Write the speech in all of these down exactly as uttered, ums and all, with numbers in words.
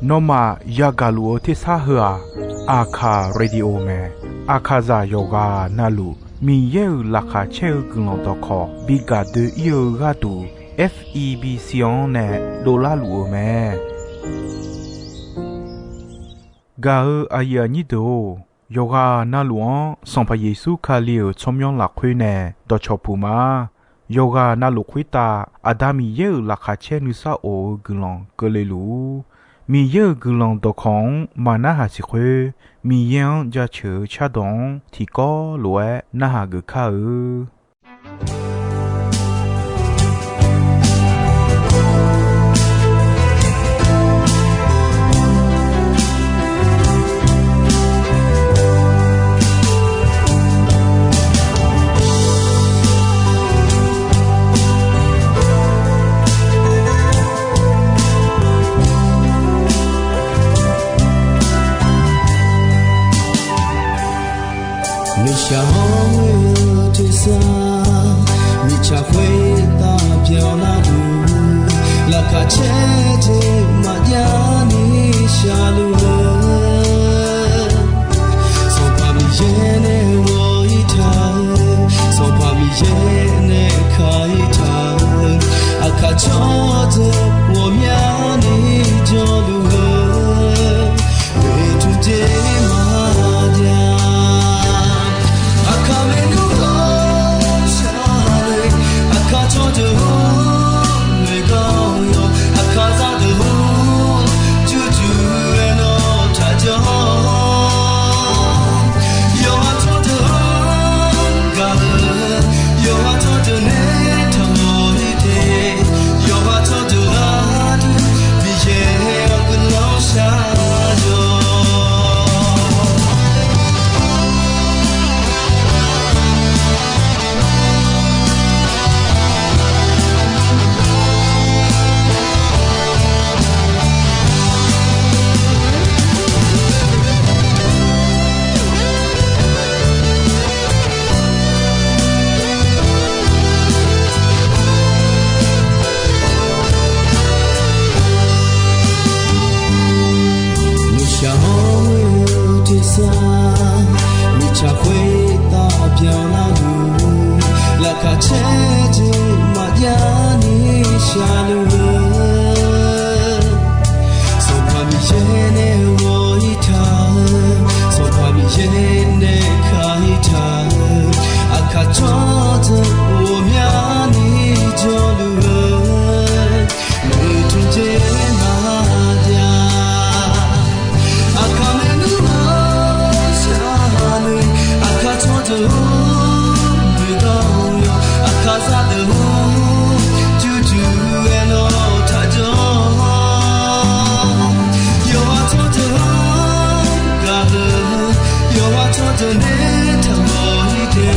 Nawmaf yagaq luf-eu tersar heu-aq, Aqkaq Radio mae. Aqkaqzaq yawqghaq navluf Miqyaer-euq laqkhaq caer-eu guiqlanq dawqkawq bi gaq doe-ir-eu gharduq, F E B C-anr nae dovlar luf-eu mae. Gaq-eu aqyuif aqnyir deuq-or, yawqghaq navluf-anr Sanqpaq Yeqsur Kali-euq tsawrmyanr lafkhoer nae dawqcawq puq ma. Yawqghaq navluf khoertav Aqda Miqyaer-euq laqkhaq caer nuisar of-eu guiqlanq keuvle luf-ur. Miqyaer-euq guiqlanq dawqkawq-anr maq narhaq siq khoer, Miqyaer-anr jaceuq-eu cardawq-anr tiqkawv lof-aer narhaq geuf kar-eu. Nuishaq hawr-eu tersar, mirtsaq khoertav byanlar-eu, laqkhaq caer jeq maqjav ni shaqluf-eu, Sanqpaq Miqyaer nae ghawq-ir taq-eu, Sanqpaq Miqyaer nae ka-ir taq-eu, aqkaq tsawrdeuq ghawqmyani jawrluf-eu, oeqtmq jeq maqjav. Aqkaq maernmr ghawqshaq le, aqkaq tsawrdeuq-or, noeqgar-awr yawq, aqkaq zaqdeuq-or, jurjur-aer nawr taqjanr. Yawqha tsawrdeuq-anr gaq-eu, yawqha tsawrdeuq nae taqmawf-ir te, yawqha tsawrdeuq gharduq Miqyaer-awr guiqlanq shar-awq. Nuishaq hawr-eu tersar, mirtsaq khoertav byanlar-eu, laqkhaq caer jeq maqjav ni shaqluf-eu, Sanqpaq Miqyaer nae ghawq-ir taq-eu, Sanqpaq Miqyaer nae ka-ir taq-eu, aqkaq tsawrdeuq ghawqmyani jawrluf-eu, oeqtmq jeq maqjav. Aqkaq maernmr ghawqshaq le, aqkaq tsawrdeuq-or, noeqgar-awr yawq, aqkaq zaqdeuq-or, jurjur-aer nawr taqjanr. Yawqha tsawrdeuq-anr gaq-eu, yawqha tsawrdeuq nae taqmawf-ir te,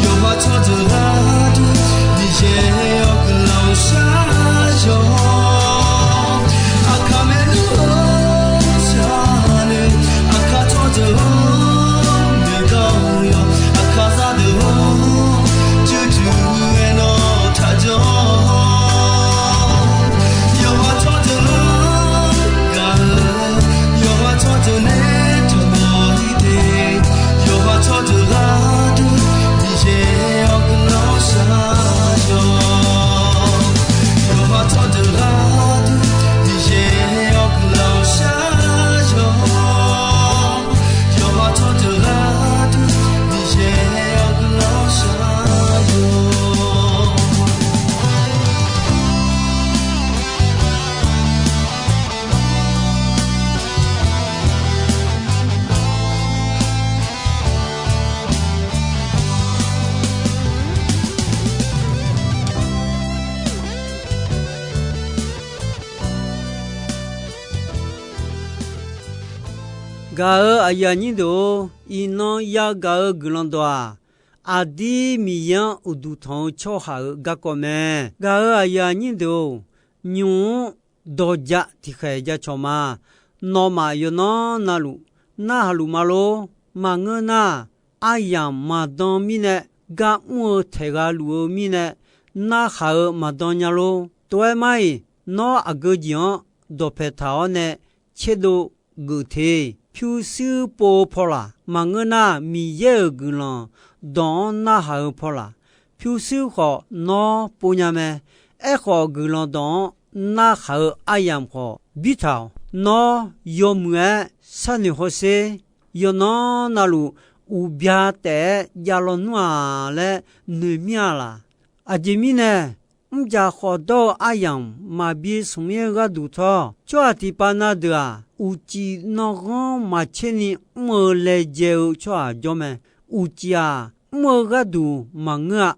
yawqha tsawrdeuq gharduq Miqyaer-awr guiqlanq shar-awq. Aqkaq maernmr ghawqshaq le, aqkaq tsawrdeuq-or, noeqgar-awr yawq, aqkaq zaqdeuq-or, jurjur-aer nawr taqjanr. Yawqha tsawrdeuq-anr gaq-eu, yawqha tsawrdeuq nae taqmawf-ir te, yawqha tsawrdeuq gharduq Miqyaer-awr guiqlanq shar-awq. Yawqha tsawrdeuq gharduq Miqyaer-awr guiqlanq shar-awq. Yawqha tsawrdeuq gharduq Miqyaer-awr guiqlanq shar-awq. Gaq-eu aqyuif aqnyir deuq-or, iqnan yagaq-eu guiqlanq dawq-aq, aqdir Miqyaer-anr uqduq tanq-eu tsawrhaq-euq garkawv mae. Gaq-eu aqyuif aqnyir deuq-or, nymq-mr dawqja tiqkhaeq jacawq ma. Nawmaf yawqnan navluf narhaq luf ma lor. Maqngeur nar, aryamq maqdan mirnae, gar mr-eu taeq gha luf-eu mirnae, narhaq-eu maqdan nya lor. Tov-aer mar-iq, Nawr aqgeu jeq-anr dawqpae taq-awr nae tserdov geuf te. Pyurshuir pov-eu pawlaq maqngeur nar, Miqyaer-euq guiqlanq dawq-anr narhaq-eu pawlaq, pyurshuir khawf nawr pov nya mae. Aerkhawf, guiqlanq dawq-anr narhaq-eu aryamq khawf bir taq-awq. Nawr yawmuiq-aer sharnoeq hawsher. Yawqnan navluf uqbya taef-aer jav lawnmr-aq laer noeq mir-a laq? Aqjeq mirnae, mrjaq khawf dawr-eu aryamq maqbi smq-ir-eu gharduq tawr, tsawrhaq tiqpav na deuq-aq, uqcif nanghanr maqtser ni mr-eu laejae-eu tsawrhaq jawr mae. Uqcif-aq, mr-eu gharduq maqngeur-a.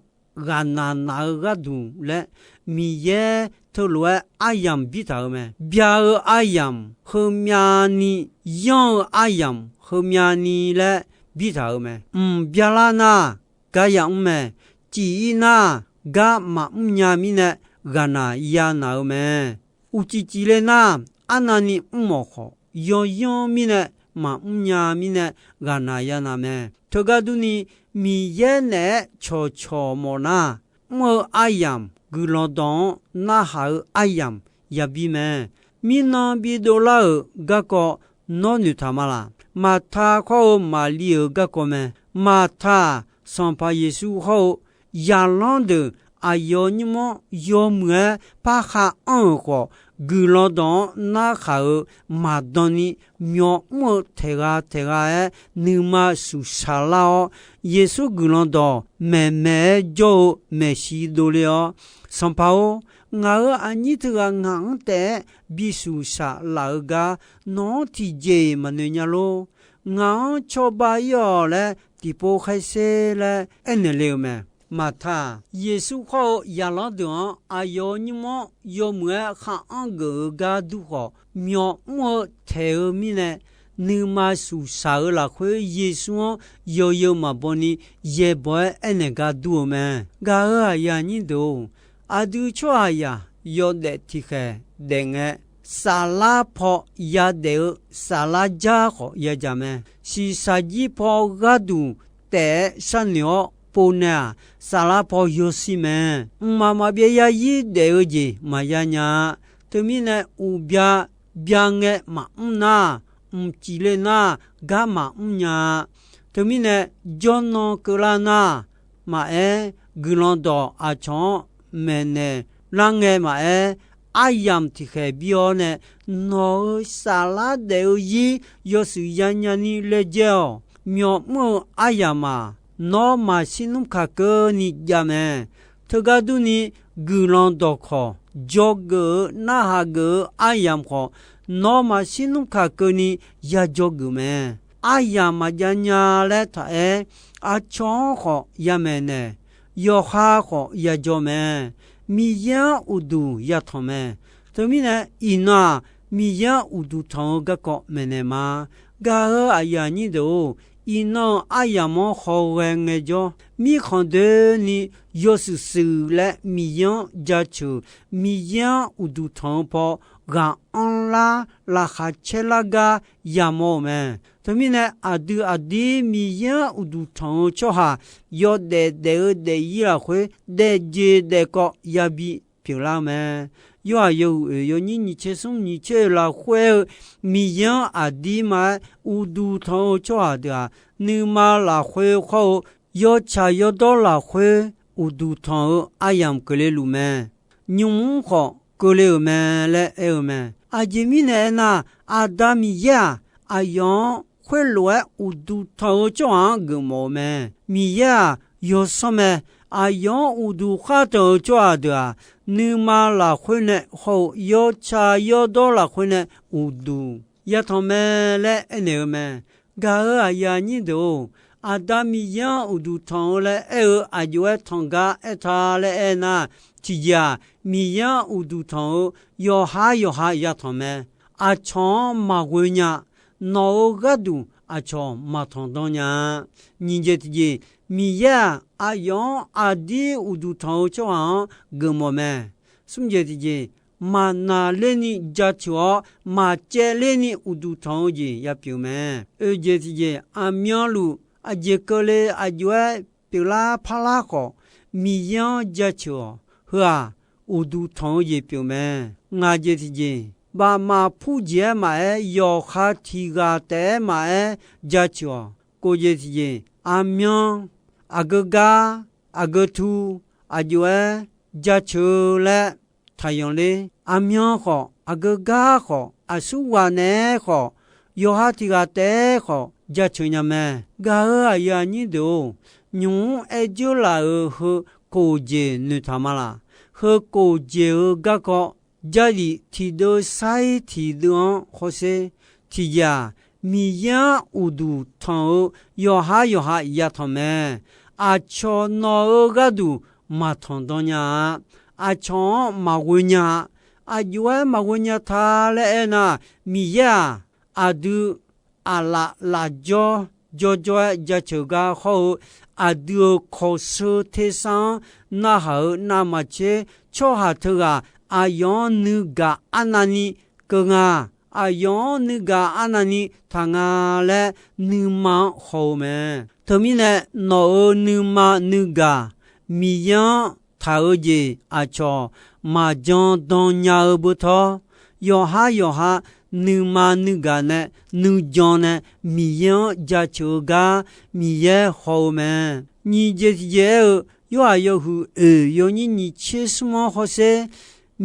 Ghaqnaq naq-eu gharduq laer, Miqyaer teulof-aer aryamq bir taq-euq mae. Bya-eu aryamq heumyav ni, yanr-eu aryamq heumyav ni laer bir taq-euq mae. Mq byalar nar, gar yamr mae. Cif-ir nar, gar maqmr nya mirnae ghaqnaq yanaq-eu mae. Uqcif cifle nar, arnavni mr-awq khawf, yawyanr mirnae maqmr nya mirnae ghaqnaq yanaq mae. Teugar durni, Miqyaer naeq-aer cawqcawq mawf nar, mr-eu aryamq guiqlanq dawq-anr narhaq-eu aryamq yabi mae. Mirnan bidov lar-euq garkawv nawr noeqtaq ma laq? Maqta khawr-eu Maqli-euq garkawv mae. Maqta-aq, Sanqpaq Yeqsur hawr-eu zaqlanr deuq aqyawf nymr-anr yawmuiq-aer par khar anr-euq khawf, guiqlanq dawq-anr narhaq-euq maqdan ni, myawf mr-eu taeq gha taeq gha-aer nuima suqshaq lar-awr, Yeqsur guiqlanq dawq maeqmaeq-aer jawr-eu maeqshi dovle-awr, Sanqpaq-or, ngaq-euq aqnyir teughaq ngaq-anr taef-aer bisuqshaq laf-eu gar nawq-anr tiqjeq-iq maqnoeq nya lor. Ngaq-anr cawba-ir-awq laer tiqpov khaer sher laer aernaeq le-euq mae. Maqta-aq, Yeqsur khawr-eu zaqlanr deuq-anr aqyawf-euq nymr-anr yawmuiq-aer khar anr geuf-eu gar dur khawf, myawf mr-eu taeq-eu mirnae, nuima suqshaq-eu lafkhoer Yeqsur-anr yawzeu maqbaw ni yaebaw-aer aernaeq gar dur-eu mae. Gaq-euq aqyuif aqnyir deuq-or, aqdui tsawrhaqzaq yawdaef tiqkhaeq daef ngae, saflar paw yadaef-eu saflar jar khawf yadzaq mae. Shiqshaq jir paw gharduq taef-aer sharnoeq-awr pov nae-aq, saflar paw yawshir mae. Mqmaq maqbyav yarzir daef-eu jeq maqya nya-a. Teumirnae uqbya bya ngae maqmr nar, mqcif le nar, gar maqmr nya-a. Teumirnae jawrnan keuvlar nar maqaer, guiqlanq dawq aqcawq-anr maeqnaeq lar ngae maqaer, aryamq tiqkhaeq bir-awr nae, nawq-euq saflar daef-eu zir yawshuif yanya ni laejae-awq. Myawf mr-eu aryamq-aq, nawr maqshir nmr kaqkeuvni jav mae. Teugar durni, guiqlanq dawqkawq dzawgeuf-eu narhaq geuf-eu aryamq khawf, nawr maqshir nmr kaqkeuvni yadzawgeuf mae. Aryamq maqjav nya laer taq-aer, aqcawq-anr khawf yamaeq naeq, yawqha khawf yajawr mae. Miqyaer-anr uqduq yatanq mae. Teumirnae, iqnan-aq, Miqyaer-anr uqduq tanq-eu garkawv maeqnaeq ma. Gaq-euq aqyuif aqnyir deuq-or, iqnan-euq aryamq-anr hawghae ngaejawr, mirkhanq doeni yawshuif shuif laer Miqyaer-anr jaceuq, Miqyaer-anr uqduq tanq-eu paw ghaq anrlar laqkhaq caerlar gar yamawr-euq mae. Teumirnae, aqdui aqdir Miqyaer-anr uqduq tanq-eu tsawrhaq yawdaef daef-eu daefzir lafkhoer daefjeq daefkawv yabi pyeuflar-eu mae. Yorhaq yawhuiq oeq yawnyir nyiq tser smr nyiq tser oeq lafkhoer-eu, Miqyaer-anr aqdirma-aer uqduq tanq-eu tsawrhaq deuq-aq, nuima lafkhoer khawr-eu yawtsaq yawdawr lafkhoer uqduq tanq-eu aryamq keuvle luf mae. Nymq-mr khawf keuvle-euq mae laer aer-eu mae. Aqjeq mirnae aernar, Aqda Miqyaer-aq, aqyawf-anr khoerlof-aer uqduq tanq-eu tsawrhaq-anr geufmawf-eu mae. Miqyaer-aq, yawsanr mae. Aqyawf-anr uqduq khar tanq-eu tsawrhaq deuq-aq, nuima lafkhoer nae hawr-eu yawtsaq yawdawr lafkhoer nae uqduq yatanq mae laer aernaeq-eu mae. Gaq-euq aqyuif aqnyir deuq-or, Aqda Miqyaer-anr uqduq tanq-eu laer aer-eu aqjox-aer tanq gar aertaq laer aernar, tiqjeq-aq, Miqyaer-anr uqduq tanq-eu yawqhar yawqha yatanq mae. Aqcawq-anr maqghoe nya. Nawq-euq gharduq aqcawq maqtanq dan nya-a. Nyiq jeq tiqjeq, Miqyaer-aq, aqyawf-anr aqdir uqduq tanq-eu tsawrhaq-anr geufmawf mae. Smr jeq tiqjeq, maqnaqlerni jaceuq-awr maqcaevlerni uqduq tanq-eu jeq yapyeuf mae. Oeq jeq tiqjeq, aqmyanluf aqjeq keuvle aqjox-aer pyeuflar parlar khawf, Miqyaer-anr jaceuq-awq. Heu-aq, uqduq tanq-eu jeq pyeuf mae. Ngaq jeq tiqjeq, bafmaf purjeq-aer maqaer, yawqha tiq ghaq taef-aer maqaer jaceuq-awq. Kov jeq tiqjeq, aqmyan, aqgeu gar, aqgeu tu, aqjox-aer jaceuq-eu laer taqyanq ler. Aqmyan khawf, aqgeu gar khawf, aqsur ghaq naeq-aer khawf, yawqha tiq ghaq taef-aer khawf jaceuq nya mae. Gaq-euq aqyuif aqnyir deuq-or, nymq mr aer dzeur laf-euq heu kof jeq noeqtaq ma laq. Heu kof jeq-eu garkawv, Jarlif tiqdeuv sair tiqdeuv-anr hawsher. Tiqjeq-aq, Miqyaer-anr uqduq tanq-eu yawqhar yawqha yatanq mae. Aqcawq nawq-euq gharduq maqtanq dan nya-a. Aqcawq-anr maqghoe nya-a. Aqjox-aer maqghoe nya ta laer aernar, Miqyaer-aq, aqdui aqlaf lafjawr jawrjawr-aer jaceuq gar hawr-eu, aqdui-euq kawqsheu tersar-anr narhaq-euq navmaqtser tsawrhaq teughaq aqyawf-anr nuigaq arnavni keuv nga. Aqyawf-anr nuigaq arnavni taq nga laer nuima-anr haw-eu mae. Teumirnae, nawq-euq nuima nuigaq Miqyaer-anr taq-eu jeq aqcawq maqjan dan nya-eu beutawr, yawqhar yawqha nuima nuigaq nae nuijan nae Miqyaer-anr jaceuq-eu gar Miqyaer haw-eu mae. Nyiq jeq tiqjeq aer-eu, Yorhaq yawhuiq oeq yawnyir nyiq tser smr-anr hawsher.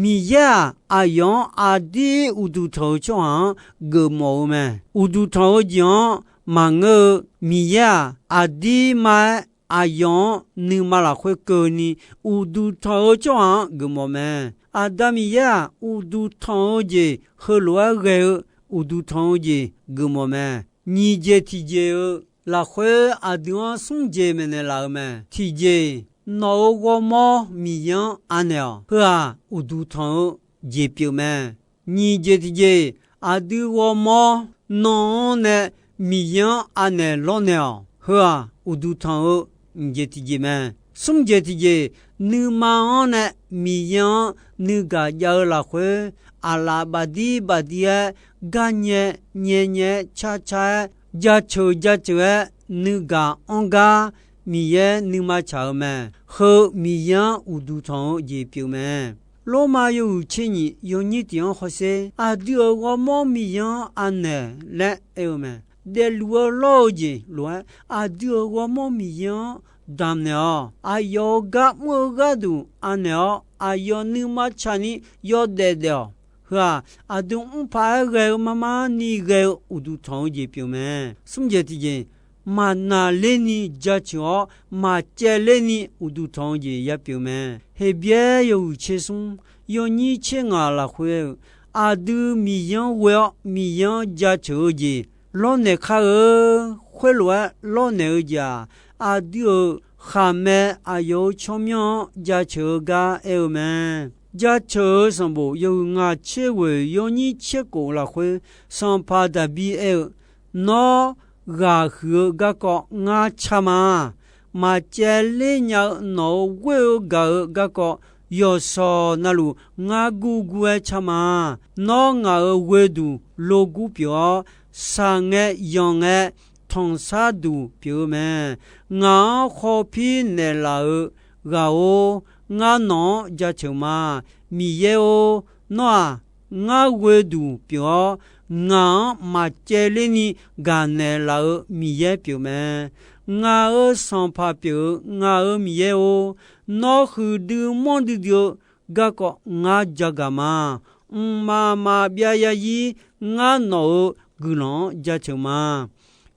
Miqyaer-aq, aqyawf-anr aqdir uqduq tanq-eu tsawrhaq-anr geufmawf-eu mae. Uqduq tanq-eu jeq-anr maqngeur-eu Miqyaer-aq, aqdirma-aer aqyawf-anr nuima lafkhoer keuvni uqduq tanq-eu tsawrhaq-anr geufmawf mae. Aqda Miqyaer-aq, uqduq tanq-eu jeq heulof-aer ghae-eu uqduq tanq-eu jeq geufmawf mae. Nyiq jeq tiqjeq-eu lafkhoer aqdui-anr smr jeq maeqnaeq laf-eu mae. Tiqjeq, nawq-euq ghawrmawr Miqyaer-anr anaeq-awq. Heu-aq, uqduq tanq-eu jeq pyeuf mae. Nyiq jeq tiqjeq, aqdui ghawrmawr nan-anr nae Miqyaer-anr anaeq lawrnaeq-awq. Heu-aq, uqduq tanq-eu nyiq jeq tiqjeq mae. Smr jeq tiqjeq, nuima-anr nae Miqyaer-anr nuigaq jav-eu lafkhoer, aqlaf bafdir bafdir-aer garnyae nyaenyae-aer carcar-aer jaceuq jaceuq-aer nuigaq anr gar Miqyaer nuima tsaq-eu mae. Heu Miqyaer-anr uqduq tanq-eu jeq pyeuf mae. Lormav yawhuiq tser nyiq yawnyir tiq-anr hawsher, aqdui-euq ghawrmawr Miqyaer-anr anaeq laer aer-eu mae. Daefluf-eu lawr-eu jeq lof-aer, aqdui-euq ghawrmawr Miqyaer-anr damqnaeq-awq. Aqyawf-euq gar mr-eu gharduq anaeq-awr, aqyawf nuima tsaqni yawdaef daef-awq. Heu-aq, aqdui mr paq-aer ghae-eu marmarni ghae-eu uqduq tanq-eu jeq pyeuf mae. Smr jeq tiqjeq, maqnaqlerni jaceuq-awr maqcaevlerni uqduq tanq-eu jeq yapyeuf mae. Heqbyaer yawhuiq tser smr yawnyir tser ngaq lafkhoer-eu, aqdui Miqyaer-anr ghoe-awr Miqyaer-anr jaceuq-eu jeq lawrnaeq kar-eu. Khoerlof-aer lawrnaeq-eu jeq-aq, aqdui-euq khaqmae aqyawf-euq tsawrmyanr-anr jaceuq-eu gar aer-eu mae. Jaceuq-eu sanqbof yawhuiq ngaq tser ghoeq yawnyir tser kof lafkhoer, sanqpaq Daqbir aer-eu, Nawr ghaq huiq-eu garkawv ngar car ma. Maqcaevler nya-eu nawq-euq ghoer-eu gaq-eu garkawv yawqshawq navluf ngar gurgur-aer car ma. Nawr ngaq-euq ghoeduq logur pyeuf-awr, shaqngae yanqngae tanqsar duq pyeuf-eu mae. Ngaq-anr khawpir naeqlaf-eu ghaq-or, ngar nawq-anr jaceuq ma. Miqyaer-or, nawr-aq, ngar ghoeduq pyeuf-awr, ngaq-anr maqcaevlerni gaqnaeq laf-eu Miqyaer pyeuf mae. Ngaq-euq Sanqpaq pyeuf-eu ngaq-euq Miqyaer-or, nawr huiqdui manrdui dui-eu garkawv ngar jagaq ma. Mqmaq maqbyav yarzir ngar nawq-euq guiqlanq-anr jaceuq ma.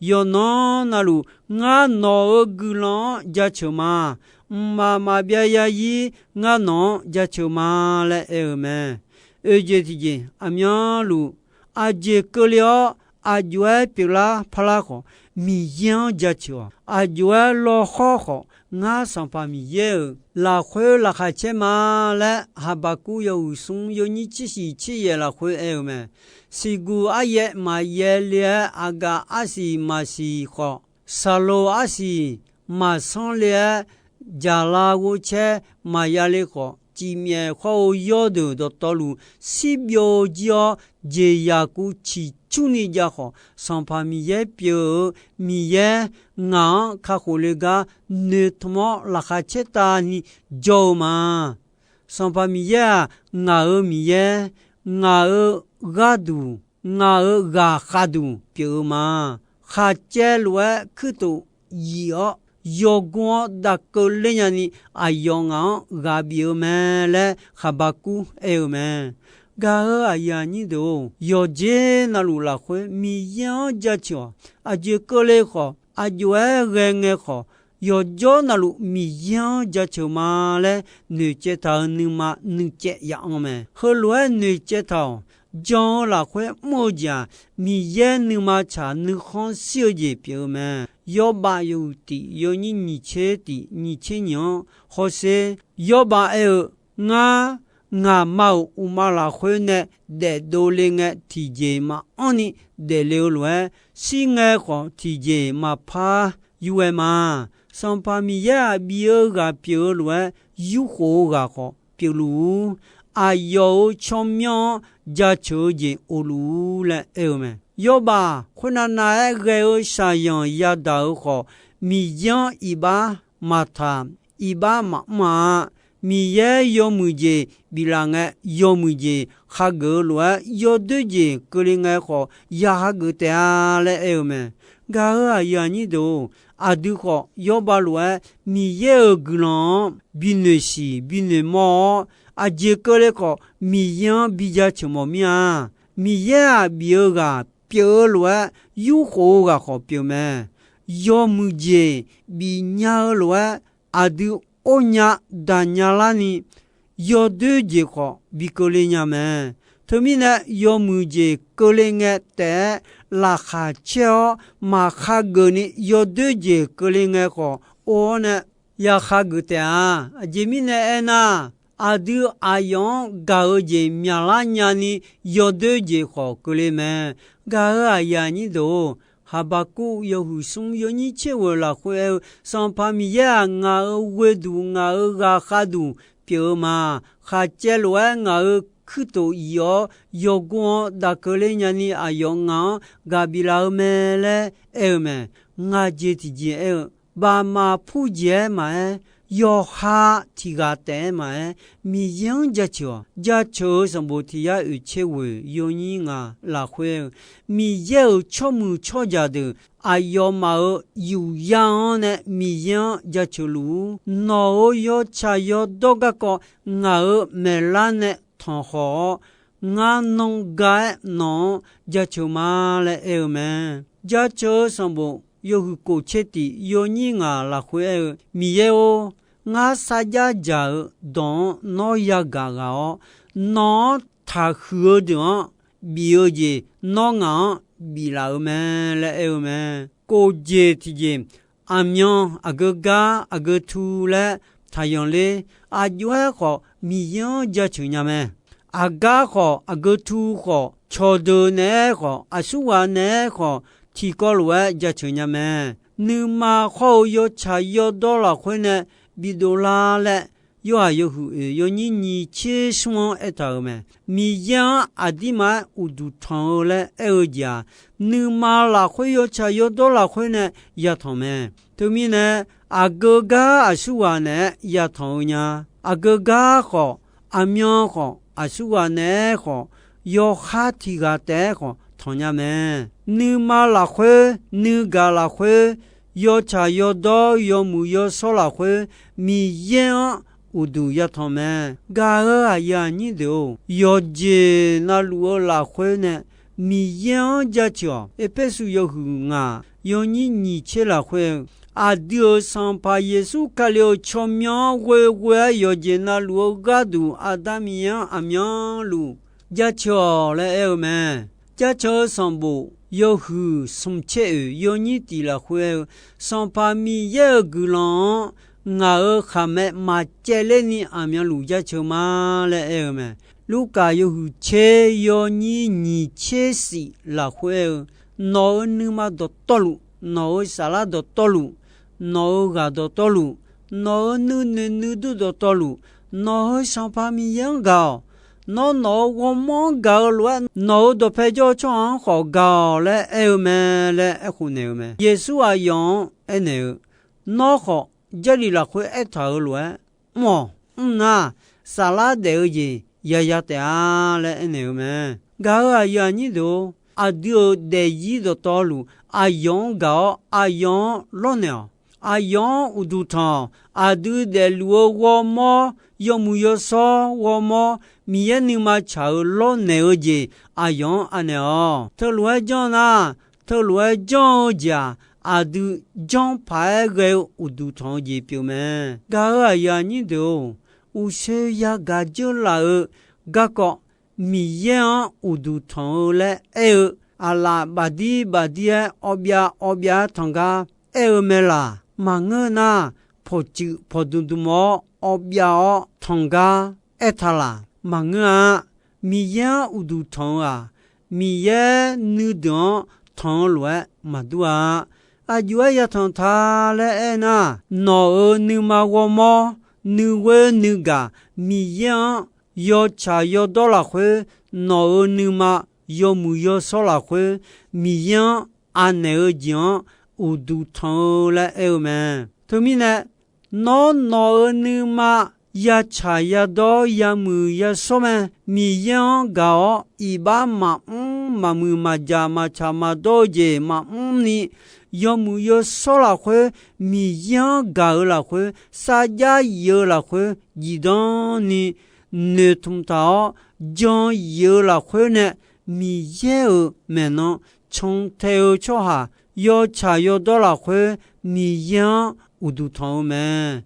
Yawqnan navluf ngar nawq-euq guiqlanq-anr jaceuq ma. Mqmaq maqbyav yarzir ngar nawq-anr jaceuq ma laer aer-eu mae. Oejeq tiqjeq, aqmyanluf aqjeq keuvle-awr aqjox-aer pyeuflar parlar khawf, Miqyaer-anr jaceuq-awq. Aqjox-aer lawkhawr khawf, ngar Sanqpaq Miqyaer-euq lafkhoer laqkhaq caer ma laer, Haqbaqkuv yawhuiq smr yawnyir tser shiq tser yaeq lafkhoer aer-eu mae. Siqguq aryaev maqyaev le-aer, aqgaf arsiq maqsiq khawf, saqlo arsiq maqsanr le-aer, jaqlav ghovcaer maqya le khawf, cifmyaef khawr-eu yawrdeuq dawqtawvluf shirbyov jir-awr, jeqzaq kuv ciqcurni jav khawf, Sanqpaq Miqyaer pyeuf-eu Miqyaer ngaq-anr kakhof le gar noeqtmq-awr laqkhaq caertavni jawr-eu ma. Sanqpaq Miqyaer-aq, ngaq-euq Miqyaer, ngaq-euq gharduq, ngaq-euq ghaqkhav duq pyeuf-eu ma. Khaqcaev lof-aer kuirtof yif-awr, yawgor-awr dav keuvler nyani, aqyawf ngaq-anr ghaq bif-eu mae laer Haqbaqkuv aer-eu mae. Gaq-euq aqyuif aqnyir deuq-or, yawqjeq navluf lafkhoer Miqyaer-anr jaceuq-awq. Aqjeq keuvle khawf, aqjox-aer ghae ngae khawf, yawqjawr navluf Miqyaer-anr jaceuq ma laer noeqcaev taq-euq nuima nuicaev ya anr mae. Heulof-aer noeqcaev taq-awq. Jan-eu lafkhoer mr-eu jeq-aq, Miqyaer nuima tsaq nuikhanr shir-eu jeq pyeuf-eu mae. Yawrbav yawhuiq tiq yawnyir nyiq tser tiq nyiq tser nyiq-anr hawsher. Yawrbav aer-eu, Ngar, ngaqma-euq uqma lafkhoer nae daefdov le ngae, tiqjeq maqanr ni daefle-eu lof-aer, shir ngae khawf tiqjeq maqpar yur-aer ma. Sanqpaq Miqyaer-aq, bif-eu ghaq pyeuf-eu lof-aer, yurkhof-eu ghaq khawf pyeufluf-ur. Aqyawf-euq tsawrmyanr-anr jaceuq-eu jeq ofluf-ur laer aer-eu mae. Yawrbav khoernav nav-aer ghae-eu shaqzanq yadaq-euq khawf, Miqyaer-anr iqbax maqtaq, iqbax maqmr-a. Miqyaer yawmuiq jeq biflaf ngae, yawmuiq jeq hageuf-eu lof-aer, yawdoer jeq keuvle ngae khawf, ya hageuf taef-a laer aer-eu mae. Gaq-euq aqyuif aqnyir deuq-or, aqdui khawf yawrbav lof-aer Miqyaer-euq guiqlanq-anr binoeq siq binoeq mawr-awr, aqjeq keuvle khawf Miqyaer-anr bi jaceuq mawf mir-a. Miqyaer-aq, bif-eu ghaq pyeuf-eu lof-aer, yurkhof-eu ghaq khawf pyeuf mae. Yawmuiq jeq bifnya-eu lof-aer, aqdui or nya daq nya larni, yawdoer jeq khawf bi keuvle nya mae. Teumirnae, yawmuiq jeq keuvle ngae taef-aer laqkhaq caer-awr maq hageuf ni, yawdoer jeq keuvle ngae khawf or-awr nae ya hageuf taef-a. Aqjeq mirnae aernar, aqdui aqyawf-anr gaq-eu jeq myaqlar nyani, yawdoer jeq khawf keuvle mae. Gaq-euq aqyuif aqnyir deuq-or, Haqbaqkuv yawhuiq smr yawnyir tser ghoeq lafkhoer aer-eu, Sanqpaq Miqyaer-aq, ngaq-euq ghoeduq, ngaq-euq ghaqkhav duq pyeuf-eu ma. Khaqcaev lof-aer ngaq-euq kuirtof yif-awr, yawgor-anr dav keuvler nyani, aqyawf ngaq-anr gaq biflaf-eu mae laer aer-eu mae. Ngaq jeq tiqjeq aer-eu, baqmaf purjeq-aer maqaer, yawqha tiq ghaq taef-aer maqaer, Miqyaer-anr jaceuq-awq. Jaceuq-eu sanqbof tiq yar oeq tser ghoeq yawnyir ngaq lafkhoer-eu, Miqyaer-euq tsawrmuiq tsawrjaq deuq aqyawfmaf-euq yufyar-anr nae Miqyaer-anr jaceuq luf-ur. Nawq-euq yawtsaq yawdawr garkawv ngaq-euq maeqlar nae tanqkhawq-awr, ngar nan ga-aer nawq-anr jaceuq ma laer aer-eu mae. Jaceuq-eu sanqbof yawhuiq kof tser tiq yawnyir ngaq lafkhoer aer-eu, Miqyaer-or, ngar sarjax dzaq-eu dawq-anr nawr yagaq ghaq-awr, nawq-anr taqhuiq-eu deuq-anr bif-eu jeq nawr ngaq-anr biflaf-eu mae laer aer-eu mae. Kof jeq tiqjeq, aqmyan, aqgeu gar, aqgeu tu laer taqyanq ler. Aqjox-aer khawf Miqyaer-anr jaceuq nya mae. Aqgar khawf, aqgeu tu khawf, cawqdeuq naeq-aer khawf, aqsurghaq naeq-aer khawf, tiqkawv lof-aer jaceuq nya mae. Nuima khawr-eu yawtsaq yawdawr lafkhoer nae bidov lar laer, Yorhaq yawhuiq oeq yawnyir nyiq tser smr-anr aertaq-euq mae. Miqyaer-anr aqdirma-aer uqduq tanq-eu laer aer-eu jeq-aq, nuima lafkhoer yawtsaq yawdawr lafkhoer nae yatanq mae. Teumirnae, aqgeu gar aqsurghaq naeq-aer yatanq-eu nya. Aqgeu gar khawf, aqmyan khawf, aqsurghaq naeq-aer khawf, yawqha tiq ghaq taef-aer khawf tanq nya mae. Nuima lafkhoer, nuigaq lafkhoer, yawtsaq yawdawr yawmuiq yawshawr lafkhoer, Miqyaer-anr uqduq yatanq mae. Gaq-euq aqyuif aqnyir deuq-or, yawqjeq navluf-eu lafkhoer nae Miqyaer-anr jaceuq-awq. Erpersu yawhuiq ngaq yawnyir nyiq tser lafkhoer-eu, aqdui-euq Sanqpaq Yeqsur Kali-euq tsawrmyanr-anr ghoeghoe-aer yawqjeq navluf-eu gharduq Aqda Miqyaer-anr aqmyanluf jaceuq-awq laer aer-eu mae. Jaceuq-eu sanqbof yawhuiq smq tser oeq yawnyir tiq lafkhoer aer-eu, Sanqpaq Miqyaer-euq guiqlanq-anr ngaq-euq khaqmae maqcaevler ni aqmyanluf jaceuq ma laer aer-eu mae. Lurkaf yawhuiq tser yawnyir nyiq tser shif lafkhoer aer-eu, nawq-euq nuima dawqtawvluf, nawq-euq saflar dawqtawvluf, nawq-euq ghaq dawqtawvluf, nawq-euq nuinoeq nuidur dawqtawvluf, nawq-euq Sanqpaq Miqyaer-anr gaq-awq. Nawr nawq-euq ghawrmawr-anr gaq-eu lof-aer, nawq-euq dawqpae jawr-eu tsawrhaq-anr khawf gaq-awq laer aer-eu mae laer aerkhof naeq-eu mae. Yeqsur aqyawf-anr aernaeq-eu, Nawr khawf, Jarlif lafkhoer aertaq-euq lof-aer mr-awq. Mr nar, saflar daef-eu jeq yaya taef-a laer aernaeq-eu mae. Gaq-euq aqyuif aqnyir deuq-or, aqdui-euq daefzir dawqtawvluf aqyawf-anr gaq-awr aqyawf-anr lawrnaeq-awq. Aqyawf-anr uqduq tanq-awq. Aqdui daefluf-eu ghawrmawr, yawmuiq yawshawr ghawrmawr, Miqyaer nuima tsaq-eu lawrnaeq-eu jeq aqyawf-anr anaeq-awq. Teulof-aer janr nar, teulof-aer janr-eu jeq-aq, aqdui janr paq-aer ghae-eu uqduq tanq-eu jeq pyeuf mae. Gaq-euq aqyuif aqnyir deuq-or, uqshoe yagaq dzeurlaf-eu garkawv Miqyaer-anr uqduq tanq-eu laer aer-eu, aqlaf bafdir bafdir-aer awvbyav awvbyav-aer tanq gar aer-eu mae laq. Maqngeur nar, pawqtsuif pawqdmq dmq-awr awvbyav-awr tanq gar aertaq laq. Maqngeur-a. Miqyaer-anr uqduq tanq-eu-aq, Miqyaer nuideuq-anr tanq-eu lof-aer maqdur-a. Aqjox-aer yatanq ta laer aernar, nawq-euq nuima ghawrmawr, nuighoer nuigaq Miqyaer-anr yawtsaq yawdawr lafkhoer, nawq-euq nuima yawmuiq yawshawr lafkhoer, Miqyaer-anr anaeq-eu jeq-anr uqduq tanq-eu laer aer-eu mae. Teumirnae, nawr nawq-euq nuima yatsaq yadawr yamuiq yashawr mae. Miqyaer-anr gaq-awr iqbax maqmr maqmuiq maqjaq maqtsaq maqdawr-eu jeq maqmr ni, yawmuiq yawshawr lafkhoer, Miqyaer-anr gaq-eu lafkhoer, sarjax yif-eu lafkhoer, zifdan ni noeqtmq taq-awr jan yif-eu lafkhoer nae, Miqyaer-euq maeqnan cantae-eu tsawrhaq yawtsaq yawdawr lafkhoer, Miqyaer-anr uqduq tanq-eu mae.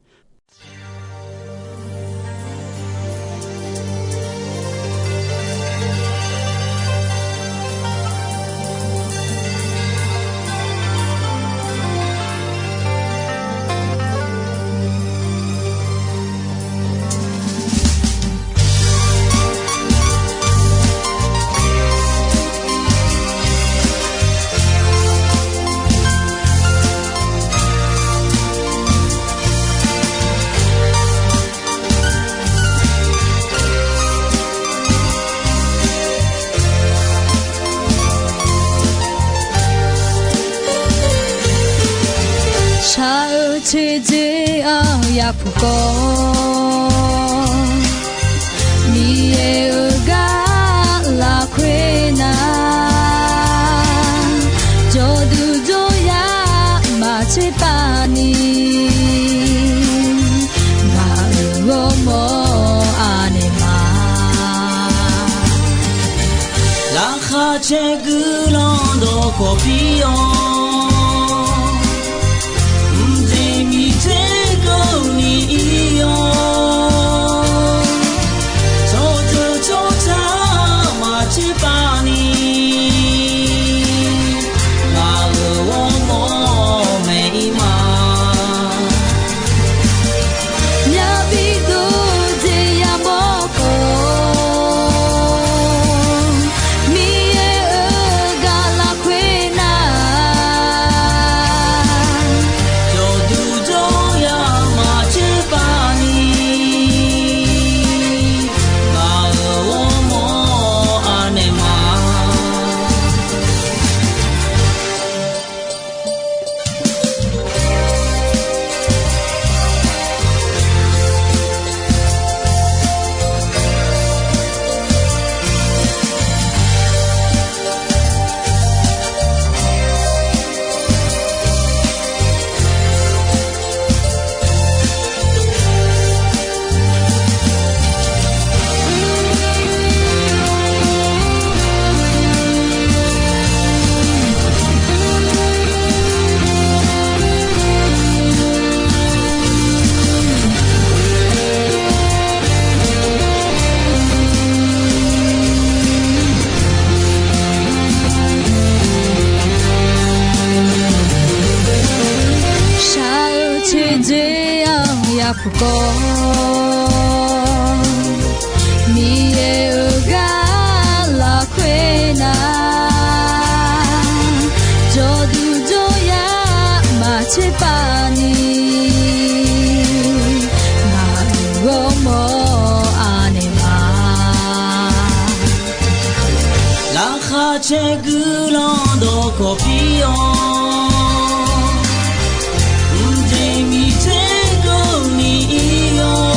Shaq-eu teudzer-anr yapuq kawv, Miqyaer-euq gar lafkhoer nar, jawrduq jawryar maqtser pav ni, ngaq-euq ghawrmawr anaeq ma. Laqkhaq caer guiqlanq dawqkawq pir-awr, mqjeq miqter keuvni ir-awr, tsawrjeuq tsawrca maqtser pav ni, ngaq-euq ghawrmawr maeq-ir ma. Myavbi dov jeq yamawr khawf, Miqyaer-euq gar lafkhoer nar, jawrduq jawryar maqtser pav ni, ngaq-euq ghawrmawr anaeq ma. Shaq-eu teudzer-anr yapuq kawv, Miqyaer-euq gar lafkhoer nar, jawrduq jawryar maqtser pav ni, ngaq-euq ghawrmawr anaeq ma. Laqkhaq caer guiqlanq dawqkawq pir-awr, mqjeq miqter keuvni ir-awr,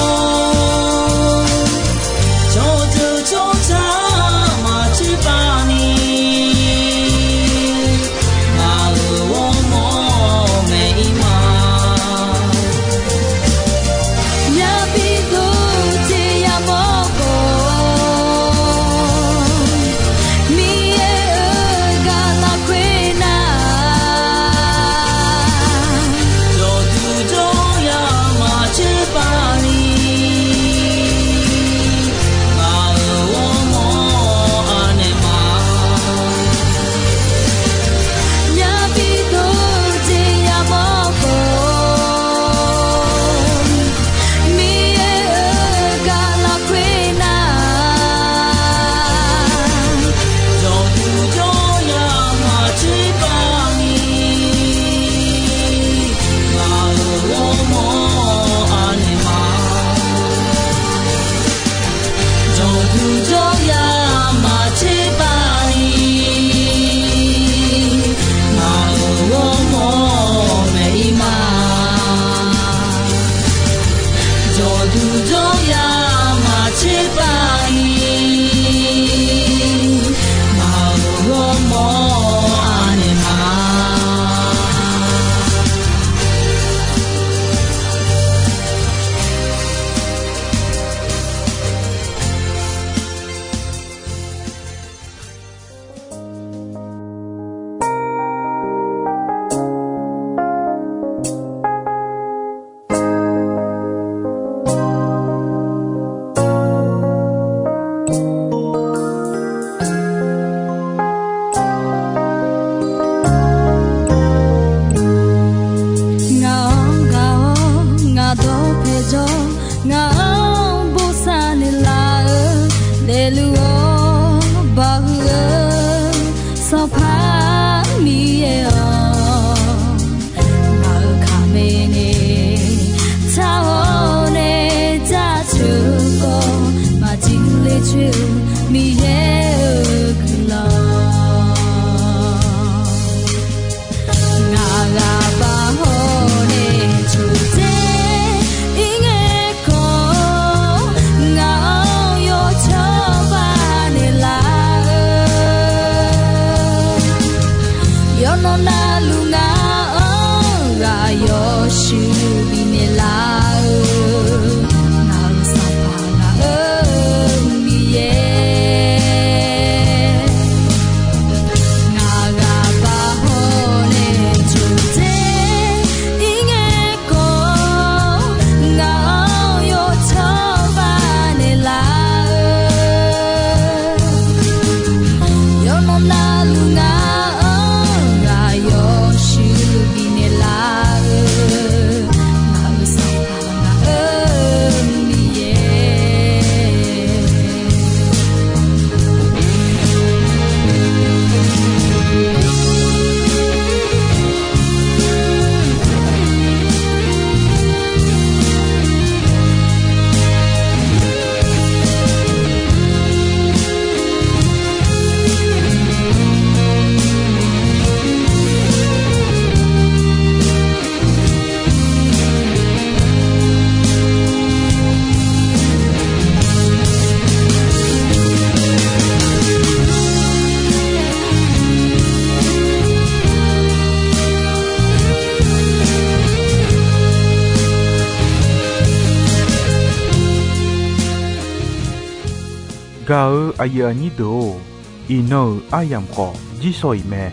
Gaq-eu aqyuif aqnyir deuq-or, iqnan-euq aryamq khawf jirsawq iq mae.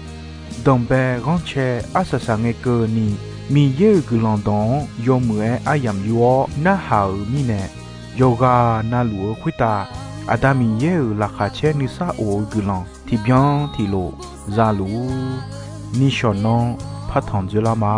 Danqbae ghanrcae arsaq saq ngae keuvni, Miqyaer-euq guiqlanq dawq-anr yawmuiq-aer aryamq yor-awr narhaq-euq mirnae, yawqghaq navluf-eu khoertav Aqda Miqyaer-euq laqkhaq caer nuisar of-eu guiqlanq tiqbyan tiqlof za luf-ur. Nishawq nanr partanq dzoerlar ma.